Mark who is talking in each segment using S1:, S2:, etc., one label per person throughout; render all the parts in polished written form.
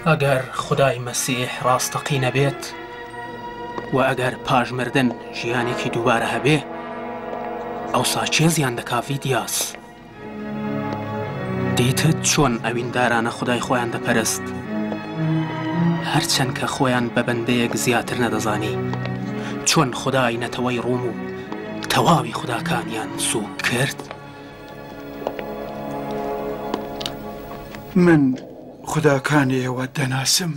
S1: ئەگەر خودای مەسیح ڕاستەقینە بێت و ئەگەر پاش مردن ژیانێکی دووبارە هەبێ، ئەوسا کێ زیان دەکا ڤیدیاس؟ دیتت چۆن ئەویندارانە خودای خۆیان دەپەرست؟ هەرچەند کە خۆیان بە بەندەیەک زیاتر نەدەزانی، چۆن خودای نەتەوەی ڕوم و تەواوی خوداکانیان سووک کرد؟
S2: من خوداکانی ئێوە دەناسم.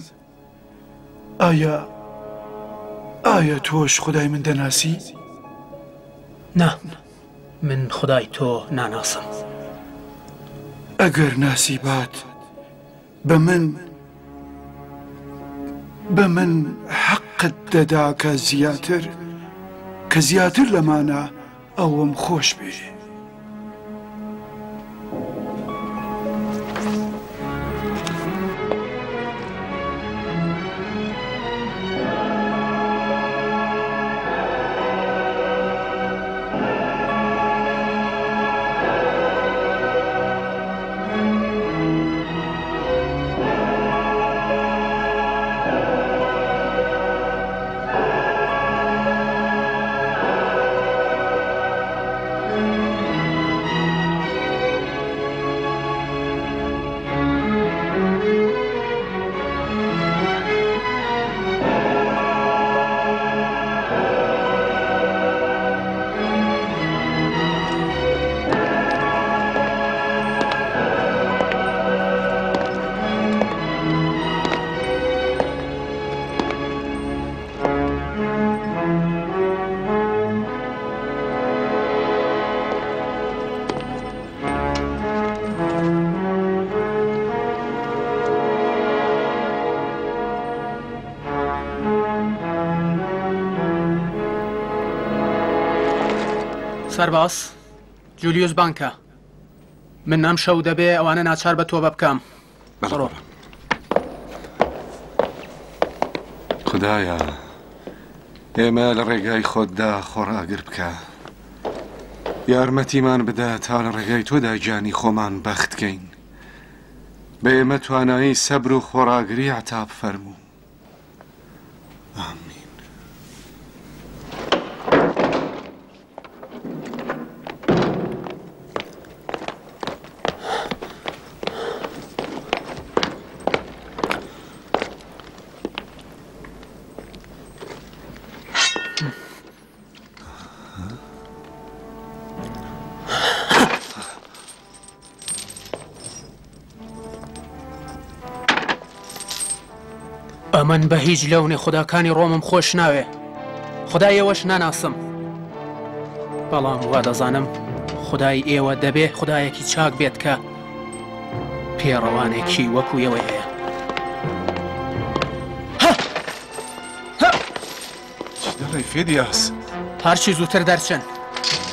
S2: ئایا ئایا تۆش خودای من دەناسی؟
S1: نا، من خودای تۆ ناناسم.
S2: ئەگەر ناسیبات بە من بە من حەقت دەدا کە زیاتر کە زیاتر لەمانە ئەوم خۆش بێ.
S1: سەرباز جولیوس بانکە من ئەم شەو دەبێ ئەوانە ناچار بە تۆبە بکەم بڕۆ.
S3: خودایە ئێمە لە ڕێگای خۆتدا خۆڕاگر بکە یارمەتیمان بدە تا لە ڕێگای تۆدا گیانی خۆمان بەخت کەین بە ئێمە توانایی سەبر و خۆڕاگری عەتا بفەرموو ئامین.
S1: ئەمن بە هیچ لەونێ خوداکانی ڕۆمم خۆش ناوێ خدای ئێوەش ناناسم بەڵام وا دەزانم خدای ئێوە دەبێ خدایەکی چاک بێت کە پێڕەوانێکی وەکو ئێوەی هەیە.
S3: چی دەڵێی فیدیاس؟
S1: هەرچی زووتر دەرچن.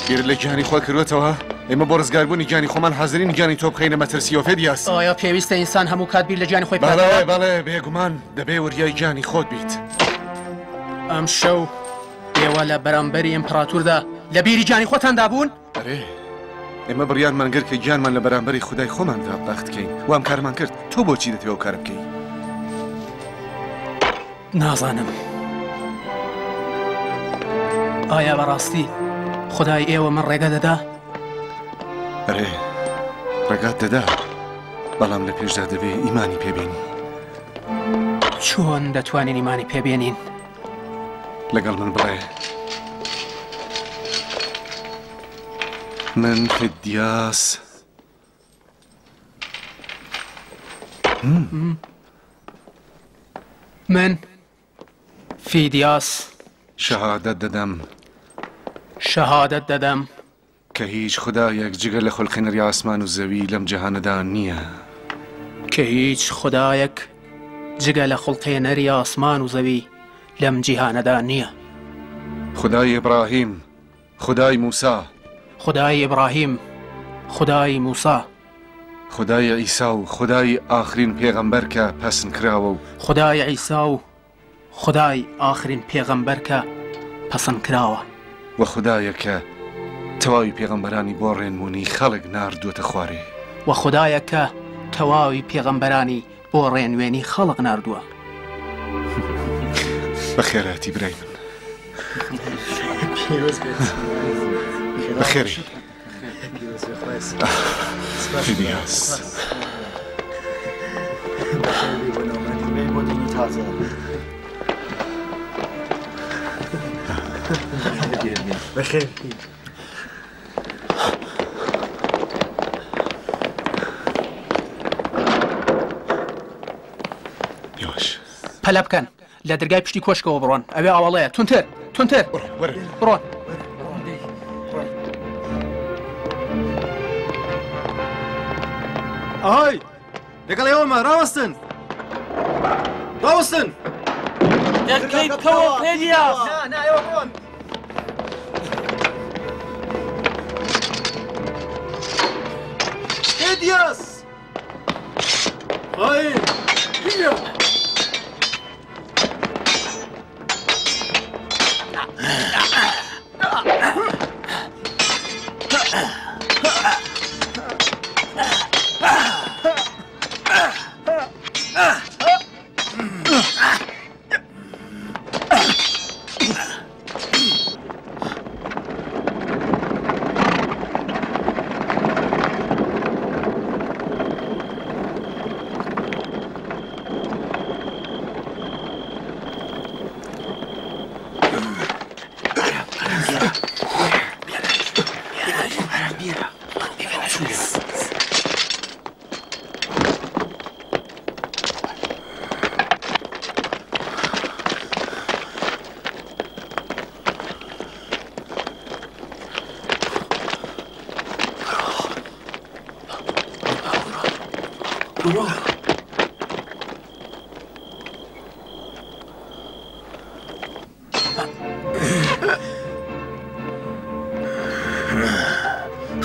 S3: بیرت لە گیانی خۆت کردووەتەوە؟ ئێمە بۆ ڕزگاربوونی گیانی خۆمان حازرین گیانی تۆ بخەینە مەترسیەوە فیدیاس.
S1: ئایا پێویستە ئینسان هەموو کات بیر لە گیانی خۆی بکاتەوە؟
S3: بەڵێ بەڵێ بێگومان دەبێ وریای گیانی خۆت بیت.
S1: ئەمشەو ئێوە لە بەرامبەری ئیمپراتوردا لە بیری گیانی خۆتاندا بوون؟
S3: ئەرێ ئێمە بڕیارمان گرت کە گیانمان لە بەرامبەری خودای خۆماندا بەخت کەین و ئەم کارمان کرد تۆ بۆچی دەتەوێ ئەو کارە بکەی؟
S1: نازانم. ئایا بەڕاستی خودای ئێوە من ڕێگە دەدا؟
S3: ئەرێ ڕێگات دەدا بەڵام لە پێشدا دەبێ ئیمانی پێبێنی.
S1: چۆن دەتوانین ئیمانی پێبێنین؟
S3: لەگەڵ من بڵێ من فدیاس
S1: من فیدیاس
S3: شەهادەت دەدەم
S1: شەهادەت دەدەم
S3: کە هیچ خودایەک جگە لە خولقێنەری ئاسمان و زەوی لەم جیهانەدا نییە.
S1: کە هیچ خودایەک جگە لە خوڵقێنەری ئاسمان و زەوی لەم جیهانەدا نییە.
S3: خودای ئیبراهیم، خودای موسا.
S1: خودای ئیبراهیم، خودای موسا.
S3: خودای عیسا و خودای ئاخرین پێغەمبەر کە پەسنکراوە و.
S1: خودای عیسا و خودای ئاخرین پێغەمبەر کە پەسەند کراوە.
S3: وە خودایە کە تەواوی پێغەمبەرانی بۆ ڕێنموونی خەڵک ناردووەتە خوارێ.
S1: وە خودایە کە تەواوی پێغەمبەرانی. بۆ ڕێنوێنی خەڵک ناردووە.
S3: بەخێرهاتی برای من. بەخێری. فیدیاس.
S4: بەخێر.
S1: پەلە بکەن لە دەرگای پشتی کۆشکەوە بڕۆن ئەوێ ئاوەڵەیە تونتر تونتر بڕۆن.
S4: ئەهای لەگەڵ ئێوەمە ڕاوەستن ڕاوەستن
S5: دەرکەی بکەوە فێدیاس
S4: نا ئێوە بڕۆن فێدیاس خاین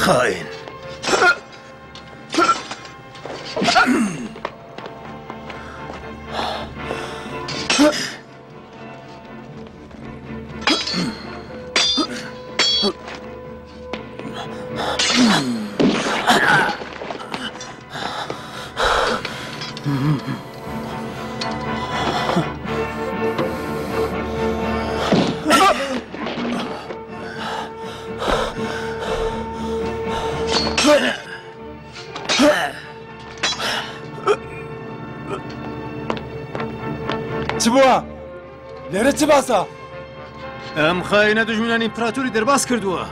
S4: خائن
S2: چ بووە؟ لێرە چ باسە؟
S4: ئەم خاینە دوژمنانی ئیمپراتۆری دەرباز کردووە.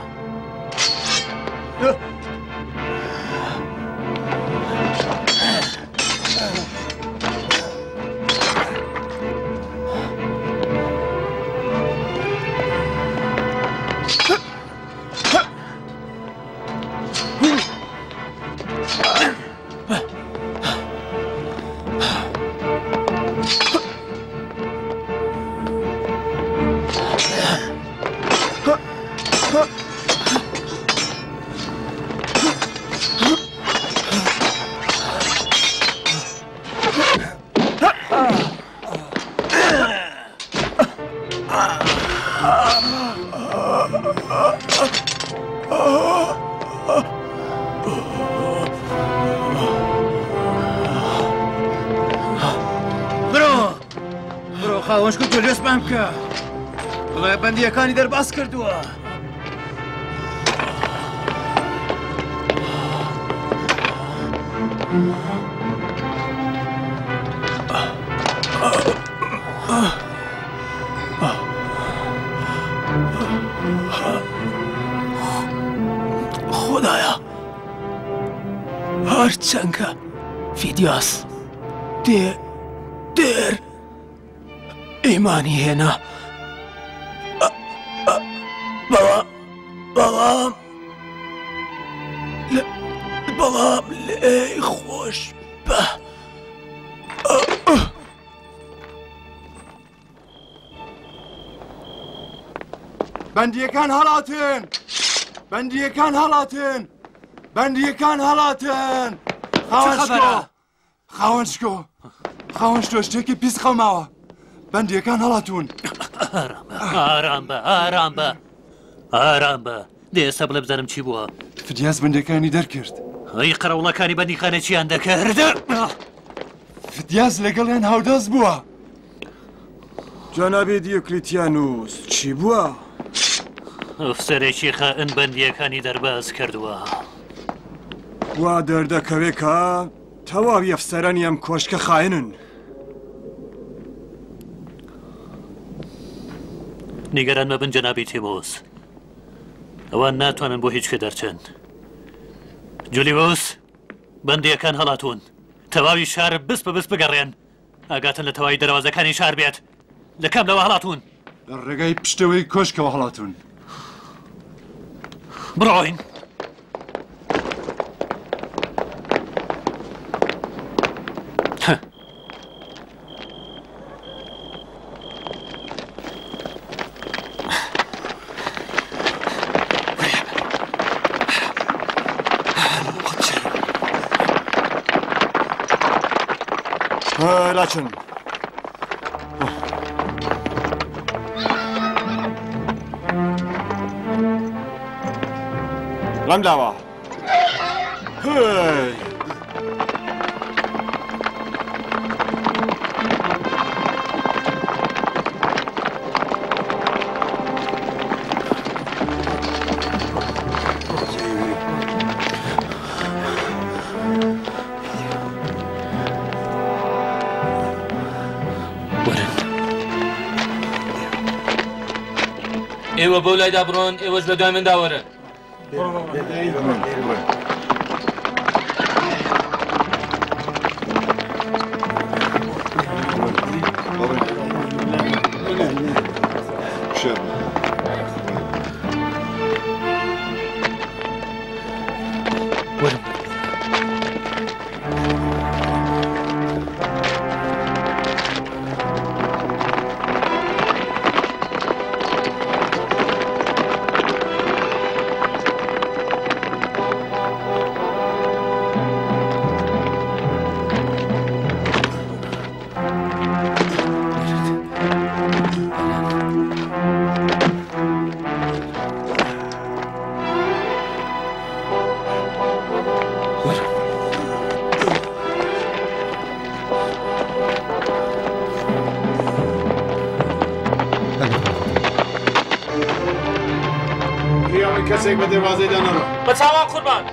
S4: بڕۆ بڕۆ خاوەنشکۆ جۆلیۆسمان بکە بڵێ بەندییەکانی دەرباز کردووە.
S1: خدایە هەرچەندکە فیدیاس دێ دێر ئیمانی هێنا بەڵام بەڵام بەڵام لێی خۆش بە
S2: بەندییەکان هەڵاتن! بەندییەکان هەڵاتن! بەندییەکان هەڵاتن! خاوەن شکۆ! خاوەن شکۆ! خاوەن شتۆ شتێکی پیس قەوماوە! بەندییەکان هەڵاتوون!
S5: ئارام بە، ئارام بە، ئارام بە، ئارام بە. دێ ئێستا بڵێ بزانم چی بووە؟
S3: فدیاس بەندییەکانی دەرکرد.
S5: ئەی قەرەوڵەکانی بەندیخانە چیان دەکرد؟
S4: فدیاس لەگەڵیان هاودەست بووە. جەنابی دیۆکلیتیانوس چی بووە؟
S5: ئەفسەرێکی خائن بەندییەکانی دەرباز کردووە.
S4: وا دەردەکەوێ کە تەواوی ئەفسەرانی ئەم کۆشکە خائنن.
S5: نیگەران مەبن جەنابی تیمۆس. ئەوان ناتوانن بۆ هیچ کوێ دەرچن. جولیوس، بەندییەکان هەڵاتوون. تەواوی شار بست بە بست بگەڕێن. ئاگاتان لە تەواوی دەروازەکانی شار بێت. لە کام لەوە هەڵاتوون؟
S4: لە ڕێگای پشتەوەی کۆشکەوە هەڵاتوون.
S5: بڕۆین.
S4: لاچن. لەم لاوە. هەی.
S6: ئێوە بەو لایدا بڕۆن ئێوەش بە دوای مندا وەرن.
S4: کەسێک بە دەروازەیدا نەڕۆ.
S6: بە چاوان قوربان.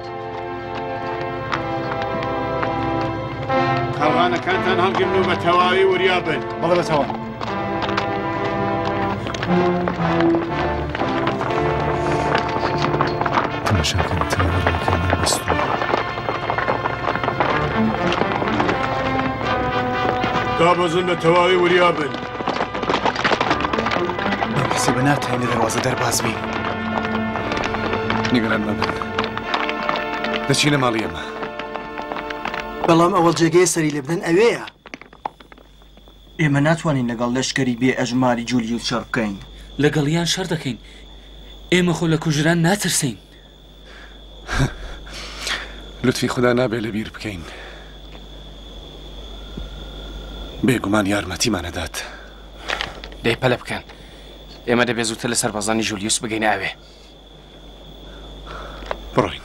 S4: قەڵغانەکانتان هەڵگرن و بە تەواوی وریا بن. بەڵێ بە چاوان.
S3: تەماشاکەن تەواوی ڕێگەمان بەستووە.
S4: دابەزن بە تەواوی وریا بن.
S7: بەم حسێبە ناتوانین لە دەروازە دەرباز بین.
S3: نیگەران مەبن. دەچینە ماڵی ئێمە.
S8: بەڵام ئەوەڵ جێگەیە سەری لێ بدەن ئەوێیە.
S9: ئێمە ناتوانین لەگەڵ لەشکری بێ ئەژماری جولیوس شەڕ بکەین.
S6: لەگەڵیان شەڕ دەکەین. ئێمە خۆ لە کوژران ناترسین.
S3: لوتفی خودا نابێ لەبیر بکەین. بێگومان یارمەتیمان ئەدات.
S10: دەی پەلە بکەن. ئێمە دەبێ زووتر لە سەربازانی ژولیوس بگەینە ئەوێ.
S3: بڕۆین.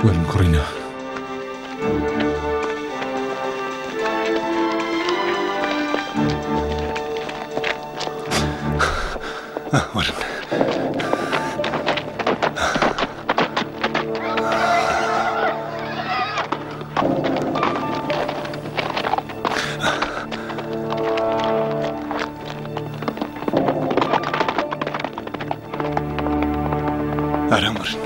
S3: وەرن کوڕینە. وەرن. ئارام وەرن.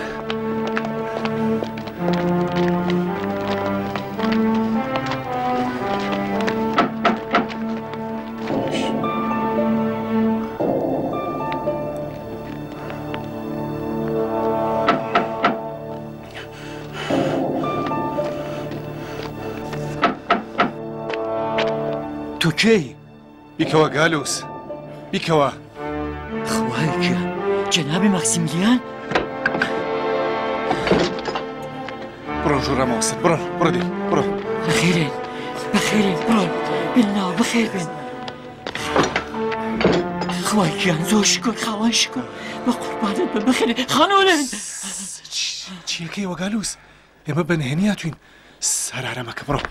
S7: تۆ کێی؟
S3: بیکەوە گالوس بیکەوە.
S6: خوایە گیان جەنابی ماکسیملیان؟
S3: بڕۆ ژوورە ماوسن بڕۆ بڕۆ دێ بڕۆ.
S6: بەخێرێن بەخێرێن بڕۆن بێن ناوە بەخێر بێن. خوای گیان زۆر شکر خاوەن شکر بە قوربانت بم بەخێرێ خانۆلن.
S3: چیەکەی وەگالوس ئێمە بە نهێنی هاتوین سەرارەمەکە بڕۆ.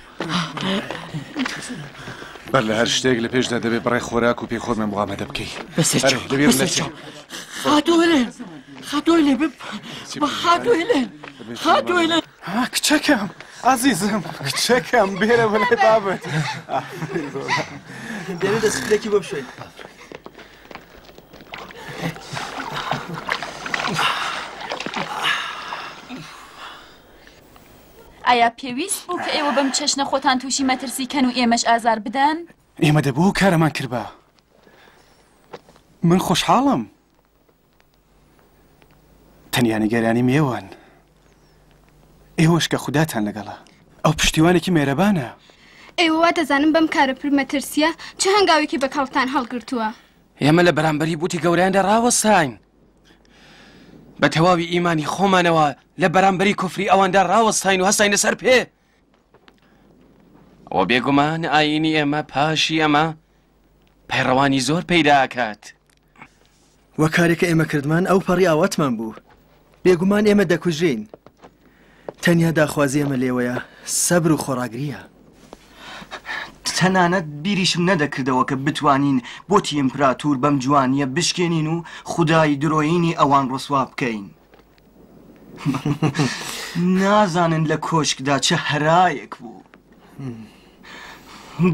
S3: بەر لە هەر شتێک لە پێشدا دەبێ بڕێ خۆراک و پێی خۆمان بۆ ئامادە بکەی.
S6: بەسەر چاو خاتوو هێلێن خاتوو هێلێن بە خاتوو هێلێن خاتوو هێلێن.
S7: کچەکەم ئازیزم کچەکەم بێرە بەلای بابت.
S8: دەبێت دەستپلێکی بۆ بشۆین.
S11: ئایا پێویست بوو کە ئێوە بەم چەشنە خۆتان تووشی مەترسی کەن و ئێمەش ئازار بدەن؟
S7: ئێمە دەبوو ئەو کارەمان کردبا. من خۆشحاڵم. تەنیا نیگەرانیم ئێوەن. ئێوەش کە خوداتان لەگەڵە. ئەو پشتیوانێکی مێرەبانە.
S12: ئێوە وا دەزانن بەم کارە پر مەترسییە چ هەنگاوێکی بە کەڵکتان هەڵگرتووە؟
S10: ئێمە لە بەرامبەری بوتی گەورەیاندا ڕاوەستاین. بە تەواوی ئیمانی خۆمانەوە لە بەرامبەری کوفری ئەواندا ڕاوەستاین و هەستاینە سەر پێ. ئەوە بێگومان ئایینی ئێمە پاشی ئەمە پەیڕەوانی زۆر پەیدا ئەکات.
S8: وە کارێک کە ئێمە کردمان ئەو پەڕی ئاواتمان بوو. بێگومان ئێمە دەکوژرێین. تەنیا داخوازی ئێمە لێوەیە سەبر و خۆڕاگرییە.
S9: تەنانەت بیریشم نەدەکردەوە کە بتوانین بۆتی ئیمپراتور بەم جوانییە بشکێنین و خودای درۆیینی ئەوان ڕسوا بکەین. نازانن لە کۆشکدا چ هەرایەک بوو.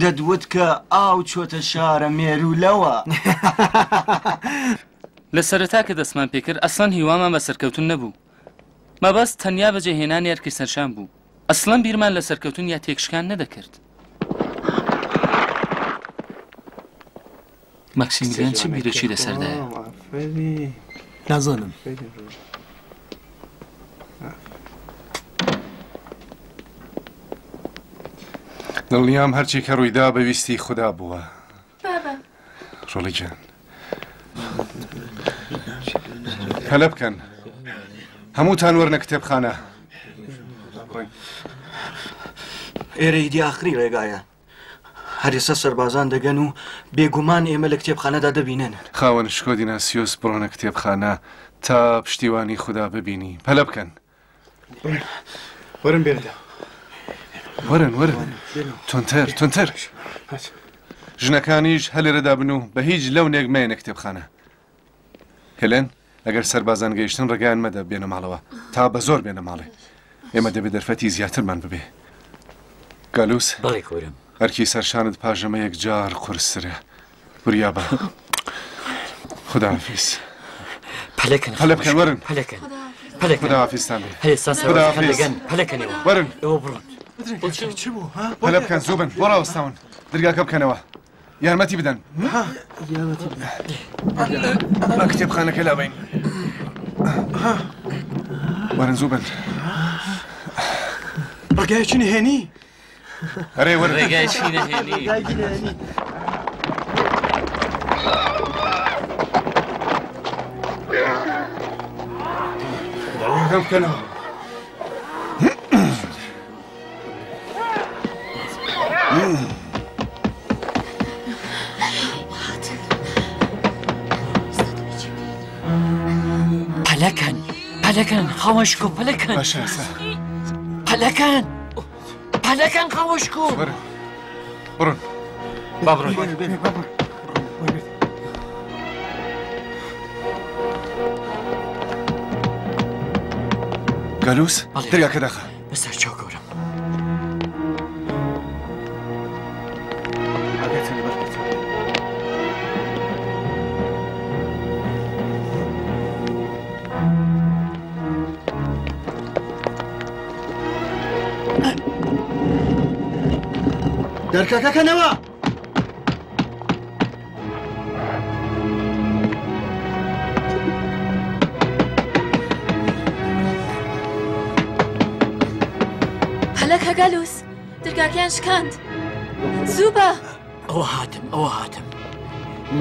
S9: دەتوت کە ئاو چۆتە شارە مێروولەوە.
S6: لە سەرەتا کە دەستمان پێکرد ئەسڵەن هیوامان بە سەرکەوتن نەبوو. مەبەست تەنیا بەجێهێنانی ئەرکی سەرشان بوو. ئەسڵەن بیرمان لە سەرکەوتن یا تێکشکان نەدەکرد. ماکسیمیلیان چ بیرێکی لەسەردایە؟
S8: نازانم.
S3: دڵنیام هەرچی کە ڕوویدا بە ویستی خودا بووە.
S12: بابا.
S3: ڕۆڵی گیان. پەلە بکەن. هەمووتان وەرنە کتێبخانە.
S9: ئێرە ئیدی ئاخری ڕێگایە. هەر ئێستا سەربازان دەگەن و بێگومان ئێمە لە کتێبخانەدا دەبینن.
S3: خاوەن شکۆ دیناسیۆس بڕۆنە کتێبخانە تا پشتیوانی خودا ببینی. پەلە بکەن.
S7: وەرن بێردا.
S3: وەرن وەرن. تونتر تونتر. ژنەکانیش هەر لێرەدا بن و بە هیچ لەونێک مەیەنە کتێبخانە. هێلێن، ئەگەر سەربازان گەیشتن ڕێگایان مەدە بێنە ماڵەوە تا بە زۆر بێنە ماڵێ. ئێمە دەبێ دەرفەتی زیاترمان ببێ. گالوس.
S6: بەڵێ گەورەم.
S3: ئەرکی سەرشانت پاش ئەمە یەکجار قورسترە. وریا بە. خوداحافیز.
S6: پەلەکەن.
S3: پەلە بکەن وەرن.
S6: پەلەکەن. پەلەکەن.
S3: خوداحافیزتان بێ.
S6: هەر ئێستا سەربازەکان دەگەن. پەلەکەن ئێوە.
S3: وەرن.
S6: ئێوە بڕۆن.
S7: چ بوو ها؟
S3: پەلە بکەن زوو بن. بۆ ڕاوەستاون. درگاکە بکەنەوە. یارمەتی بدەن.
S8: یارمەتی بدەن.
S3: با کتێبخانەکە لابەین. وەرن زوو بن.
S7: ڕێگایەکی نهێنی.
S3: ئەرێ وەرن.
S6: ڕێگایەکی نهێنی.
S8: ڕێگایەکی نهێنی.
S3: دەرگاکان بکەنەوە.
S6: پەلەکەن پەلەکەن خاوەن شکۆ پەلەکەن.
S3: باشە ئێستا
S13: پەلەکەن پەلەکەن خاوەشکۆ
S3: بڕۆن
S13: با بڕۆین.
S3: گالوس دەرگاکە داخە.
S13: بەسەر چاو گەورەم.
S7: ئاگاتان لەبەر خۆتان بێ.
S8: دەرکەکە کەنەوە!
S11: پەلەکە گەلوس دەرگاکەیان شکاند زوو بە
S13: ئەوە هاتم ئەوە هاتم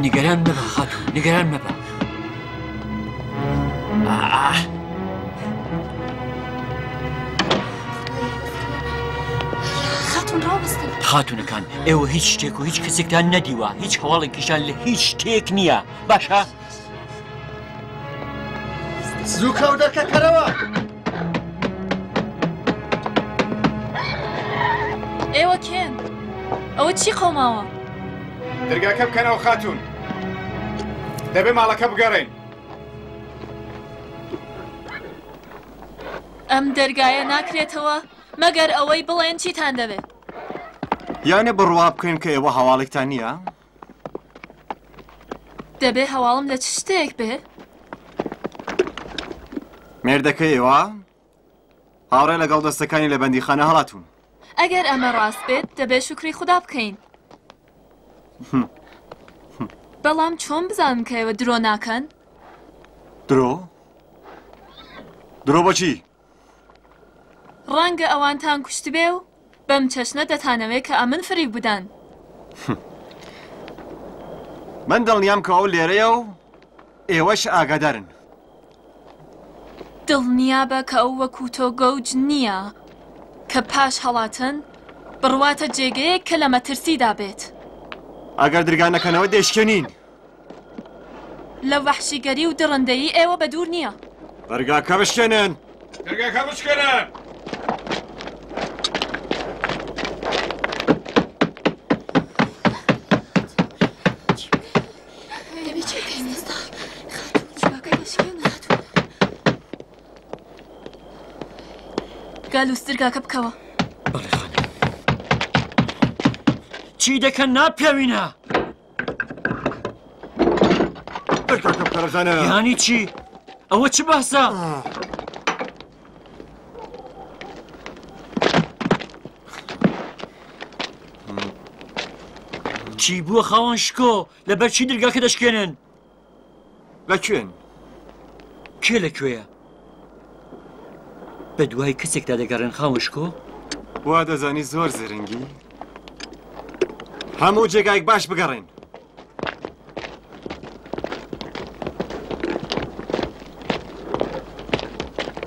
S13: نیگەران مەبە خاتوو نیگەران مەبە ئاه.
S11: خاتون ڕاوەستن
S13: خاتونەکان ئێوە هیچ شتێک و هیچ کەسێکتان نەدیوە هیچ هەواڵێکیشان لە هیچ شتێک نییە باشە
S8: زوو کەو دەرکە کەرەوە
S11: ئێوە کێن ئەوە چی قەوماوە
S14: دەرگاکە بکەنەوە خاتوون دەبێ ماڵەکە بگەڕێین
S11: ئەم دەرگایە ناکرێتەوە مەگەر ئەوەی بڵێن چیتان دەوێ.
S9: یانێ بڕوا بکەین کە ئێوە هەواڵێکتان نییە؟
S11: دەبێ هەواڵم لە چ شتێک بێ؟
S9: مێردەکەی ئێوە هاوڕێ لەگەڵ دەستەکانی لە بەندیخانە هەڵاتوون.
S11: ئەگەر ئەمە ڕاست بێت دەبێ شوکری خودا بکەین. بەڵام چۆن بزانم کە ئێوە درۆ ناکەن؟
S9: درۆ؟ درۆ بۆچی؟
S11: ڕەنگە ئەوانتان کوشتبێ و بەم چەشنە دەتانەوێ کە ئەمن فریو بدەن.
S9: من دڵنیام کە ئەو لێرەیە و ئێوەش ئاگادارن.
S11: دڵنیابە کە ئەو وەکوو تۆ گەوج نییە کە پاش هەڵاتن بڕواتە جێگەیەک کە لە مەترسیدا بێت.
S9: ئەگەر درگا نەکەنەوە دەیشکێنین.
S11: لە وەحشیگەری و دڕندەیی ئێوە بەدوور نییە.
S9: دەرگاکە بشکێنن!
S14: دەرگاکە بشکێنن!
S11: گالوس درگاکە بکەوە.
S13: بەڵێ خانم. چی دەکەن ناپیاوینە؟
S9: دەرگاکە بکەرە زانە.
S13: یانی چی؟ ئەوە چ باسە؟ چی بووە خاوەن شکۆ لەبەر چی درگاکە دەشکێنن؟
S9: لە کوێن؟
S13: کێ لە کوێیە؟ بە دوای کەسێکدا دەگەڕێن خاوەن شکۆ؟
S9: وا دەزانی زۆر زرنگی؟ هەموو جێگایەک باش بگەڕێن.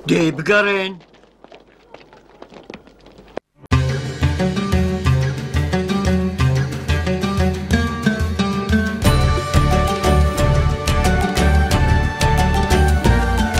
S13: دەی بگەڕێن.